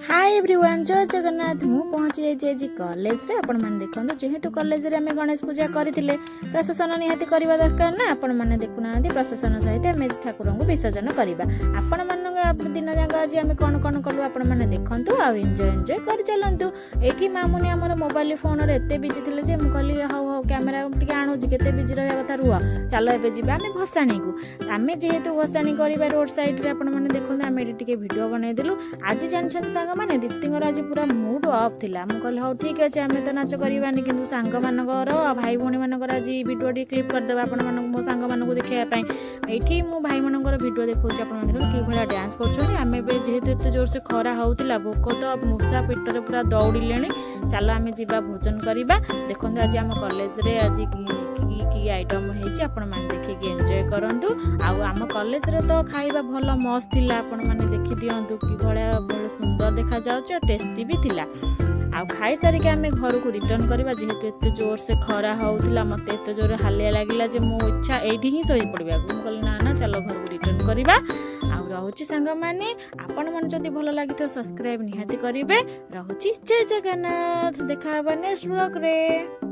High everyone, ଜୟ ଜଗନ୍ନାଥ। ମୁଁ ପହଞ୍ଚି ଯାଇଛି ଆଜି କଲେଜରେ। ଆପଣମାନେ ଦେଖନ୍ତୁ, ଯେହେତୁ କଲେଜରେ ଆମେ ଗଣେଶ ପୂଜା କରିଥିଲେ, ପ୍ରସେସନ ନିହାତି କରିବା ଦରକାର ନା। ଆପଣମାନେ ଦେଖୁନାହାନ୍ତି, ପ୍ରସେସନ ସହିତ ଆମେ ଠାକୁରଙ୍କୁ ବିସର୍ଜନ କରିବା। ଆପଣମାନଙ୍କ ଦିନ ଯାକ ଆଜି ଆମେ କ'ଣ କ'ଣ କଲୁ, ଆପଣମାନେ ଦେଖନ୍ତୁ ଆଉ ଏନ୍ଜୟ ଏନ୍ଜୟ କରି ଚାଲନ୍ତୁ। ଏଇଠି ମାମୁନି ଆମର ମୋବାଇଲ ଫୋନରେ ଏତେ ବିଜି ଥିଲେ ଯେ ମୁଁ କହିଲି, ହଉ ହଉ, କ୍ୟାମେରା ଟିକେ ଆଣୁଛି, କେତେ ବିଜି ରହିବା କଥା ରୁହ। ଚାଲ, ଏବେ ଯିବା ଆମେ ଭସାଣିକୁ। ଆମେ ଯେହେତୁ ଭସାଣି କରିବା ରୋଡ଼ ସାଇଡ଼ରେ, ଆପଣମାନେ ଦେଖନ୍ତୁ, ଆମେ ଏଠି ଟିକେ ଭିଡ଼ିଓ ବନେଇଦେଲୁ। ଆଜି ଜାଣିଛନ୍ତି ସାଙ୍ଗମାନେ, ଦୀପ୍ତିଙ୍କର ଆଜି ପୁରା ମୁଡ୍ ଅଫ୍ ଥିଲା। ମୁଁ କହିଲି, ହଉ ଠିକ୍ ଅଛି, ଆମେ ତ ନାଚ କରିବାନି, କିନ୍ତୁ ସାଙ୍ଗମାନଙ୍କର, ଭାଇ ଭଉଣୀମାନଙ୍କର ଆଜି ଭିଡ଼ିଓ ଟିକେ କ୍ଲିପ୍ କରିଦେବା ଆପଣମାନଙ୍କୁ, ମୋ ସାଙ୍ଗମାନଙ୍କୁ ଦେଖିବା ପାଇଁ। ଏଇଠି ମୁଁ ଭାଇମାନଙ୍କର ଭିଡ଼ିଓ ଦେଖାଉଛି। ଆପଣମାନେ ଦେଖନ୍ତୁ କିଭଳିଆ ଡ୍ୟାନ୍ସ କରୁଛନ୍ତି। ଆମେ ଏବେ ଯେହେତୁ ଏତେ ଜୋରସେ ଖରା ହେଉଥିଲା, ଭୋକ ତ ମୂଷା ପେଟରେ ପୁରା ଦୌଡ଼ିଲେଣି। ଚାଲ, ଆମେ ଯିବା ଭୋଜନ କରିବା। ଦେଖନ୍ତୁ, ଆଜି ଆମ କଲେଜରେ ଆଜି କି କି କି ଆଇଟମ୍ ହେଇଛି, ଆପଣମାନେ ଦେଖିକି ଏନ୍ଜୟ କରନ୍ତୁ। ଆଉ ଆମ କଲେଜରେ ତ ଖାଇବା ଭଲ ମସ୍ତ ଥିଲା। ଆପଣମାନେ ଦେଖିଦିଅନ୍ତୁ କିଭଳିଆ ଭଲ ସୁନ୍ଦର ଦେଖାଯାଉଛି ଆଉ ଟେଷ୍ଟି ବି ଥିଲା। ଆଉ ଖାଇସାରିକି ଆମେ ଘରକୁ ରିଟର୍ନ କରିବା। ଯେହେତୁ ଏତେ ଜୋରସେ ଖରା ହେଉଥିଲା, ମୋତେ ଏତେ ଜୋରରେ ହାଲିଆ ଲାଗିଲା ଯେ ମୋ ଇଚ୍ଛା ଏଇଠି ହିଁ ଶୋଇପଡ଼ିବାକୁ। ମୁଁ କହିଲି, ନା ନା, ଚାଲ ଘରକୁ ରିଟର୍ନ କରିବା। ଆଉ ରହୁଛି ସାଙ୍ଗମାନେ। ଆପଣମାନେ ଯଦି ଭଲ ଲାଗିଥିବ, ସବସ୍କ୍ରାଇବ୍ ନିହାତି କରିବେ। ରହୁଛି, ଜୟ ଜଗନ୍ନାଥ। ଦେଖା ହେବା ନେକ୍ସଟ ବ୍ଲଗ୍ରେ।